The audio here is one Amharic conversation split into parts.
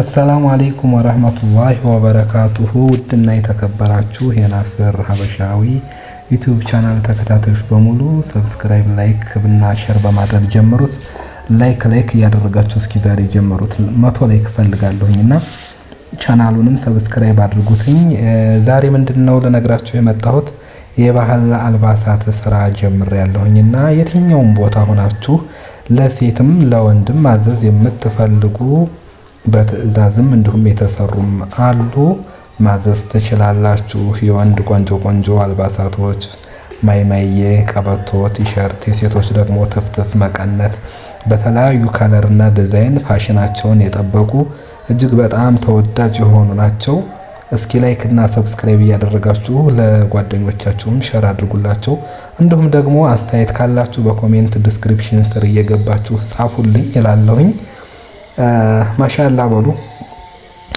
السلام عليكم ورحمة الله وبركاته። ውድና የተከበራችሁ የናስር ሀበሻዊ YouTube channel ተከታታዮች በሙሉ subscribe፣ like እና share በማድረግ ጀምሩት። Like like እያደረጋችሁ እስኪ ዛሬ ጀምሩት። 100 like እፈልጋለሁኝ እና ቻናሉንም subscribe አድርጉትኝ። ዛሬ ምንድነው ልነግራችሁ የመጣሁት የባህል አልባሳት ስራ ጀምሬያለሁኝ እና የትኛውም ቦታ ሆናችሁ ለሴትም ለወንድም ማዘዝ የምትፈልጉ በትዕዛዝም እንዲሁም የተሰሩም አሉ ማዘዝ ትችላላችሁ። የወንድ ቆንጆ ቆንጆ አልባሳቶች ማይማዬ፣ ቀበቶ፣ ቲሸርት፣ የሴቶች ደግሞ ትፍትፍ፣ መቀነት በተለያዩ color ና ዲዛይን ፋሽናቸውን የጠበቁ እጅግ በጣም ተወዳጅ የሆኑ ናቸው። እስኪ like እና subscribe እያደረጋችሁ ለጓደኞቻችሁም share አድርጉላቸው። እንዲሁም ደግሞ አስተያየት ካላችሁ በ comment description ስር እየገባችሁ ጻፉልኝ እላለሁኝ። ما شاء الله በሉ።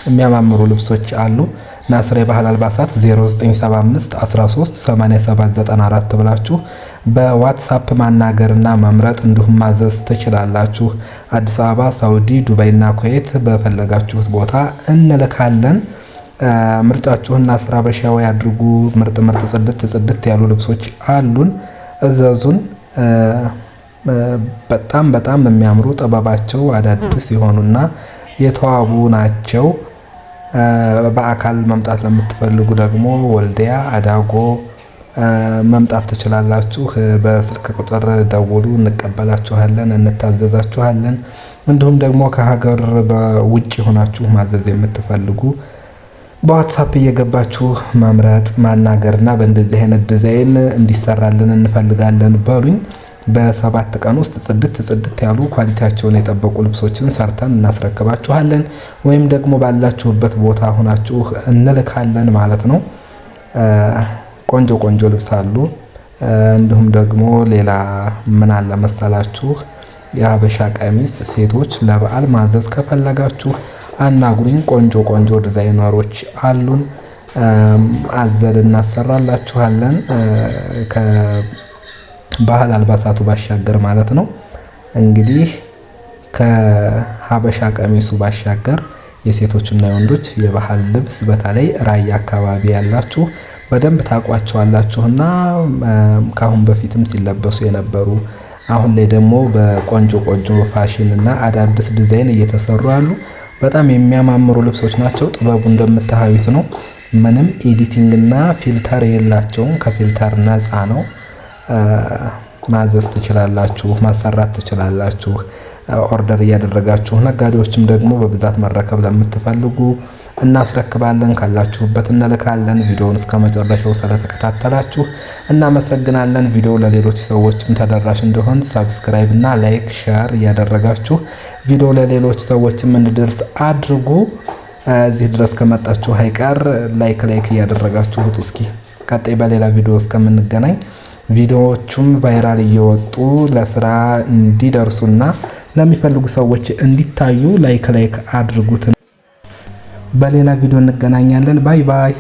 የሚያማምሩ ልብሶች አሉ። ናስር የባህል አልባሳት 0975 13 87 94 ብላችሁ በ WhatsApp ማናገርና መምረጥ እንዲሁም ማዘዝ ትችላላችሁ። አዲስ አበባ፣ ሳውዲ፣ ዱባይና ኩዌት በፈለጋችሁት ቦታ እንልካለን። ምርጫችሁን ናስር ሀበሻዊ አድርጉ። ምርጥ ምርጥ ጽድት ጽድት ያሉ ልብሶች አሉን፣ እዘዙን። በጣም በጣም የሚያምሩ ጥበባቸው አዳዲስ የሆኑና የተዋቡ ናቸው። በአካል መምጣት ለምትፈልጉ ደግሞ ወልዲያ አዳጎ መምጣት ትችላላችሁ። በስልክ ቁጥር ደውሉ፣ እንቀበላችኋለን፣ እንታዘዛችኋለን። እንዲሁም ደግሞ ከሀገር በውጭ ሆናችሁ ማዘዝ የምትፈልጉ በ WhatsApp እየገባችሁ መምረጥ ማናገርና በእንደዚህ አይነት ዲዛይን እንዲሰራልን እንፈልጋለን በሉኝ። በ7 ቀን ውስጥ ጽድት ጽድት ያሉ quality ያቸውን የጠበቁ ልብሶችን ሰርተን እናስረክባችኋለን። ወይም ደግሞ ባላችሁበት ቦታ ሆናችሁ እንልካለን ማለት ነው። ቆንጆ ቆንጆ ልብስ አሉ። እንዲሁም ደግሞ ሌላ ምን አለ መሰላችሁ? የሀበሻ ቀሚስ ሴቶች ለበዓል ማዘዝ ከፈለጋችሁ አናግሩኝ። ቆንጆ ቆንጆ ዲዛይነሮች አሉን። አዘን እናሰራላችኋለን። ባህል አልባሳቱ ባሻገር ማለት ነው። እንግዲህ ከሀበሻ ቀሚሱ ባሻገር የሴቶችና የወንዶች የባህል ልብስ በተለይ ራያ አካባቢ ያላችሁ በደንብ ታውቋቸዋላችሁና ከአሁን በፊትም ሲለበሱ የነበሩ አሁን ላይ ደግሞ በቆንጆ ቆንጆ ፋሽን እና አዳዲስ ዲዛይን እየተሰሩ ያሉ በጣም የሚያማምሩ ልብሶች ናቸው። ጥበቡ እንደምታዩት ነው። ምንም editing እና filter የላቸውም። ከ filter ነፃ ነው። ማዘዝ ትችላላችሁ፣ ማሰራት ትችላላችሁ። Order እያደረጋችሁ ነጋዴዎችም ደግሞ በብዛት መረከብ ለምትፈልጉ እናስረክባለን፣ ካላችሁበት እንልካለን። ቪዲዮውን እስከ መጨረሻው ስለተከታተላችሁ እናመሰግናለን። ቪዲዮ ለሌሎች ሰዎችም ተደራሽ እንዲሆን subscribe እና like፣ share እያደረጋችሁ ቪዲዮ ለሌሎች ሰዎችም እንዲደርስ አድርጉ። እዚህ ድረስ ከመጣችሁ አይቀር like like እያደረጋችሁ እስኪ ቀጣይ በሌላ ቪዲዮ እስከምንገናኝ ቪዲዮዎቹም viral እየወጡ ለስራ እንዲደርሱና ለሚፈልጉ ሰዎች እንዲታዩ like like አድርጉት። በሌላ ቪዲዮ እንገናኛለን። Bye bye።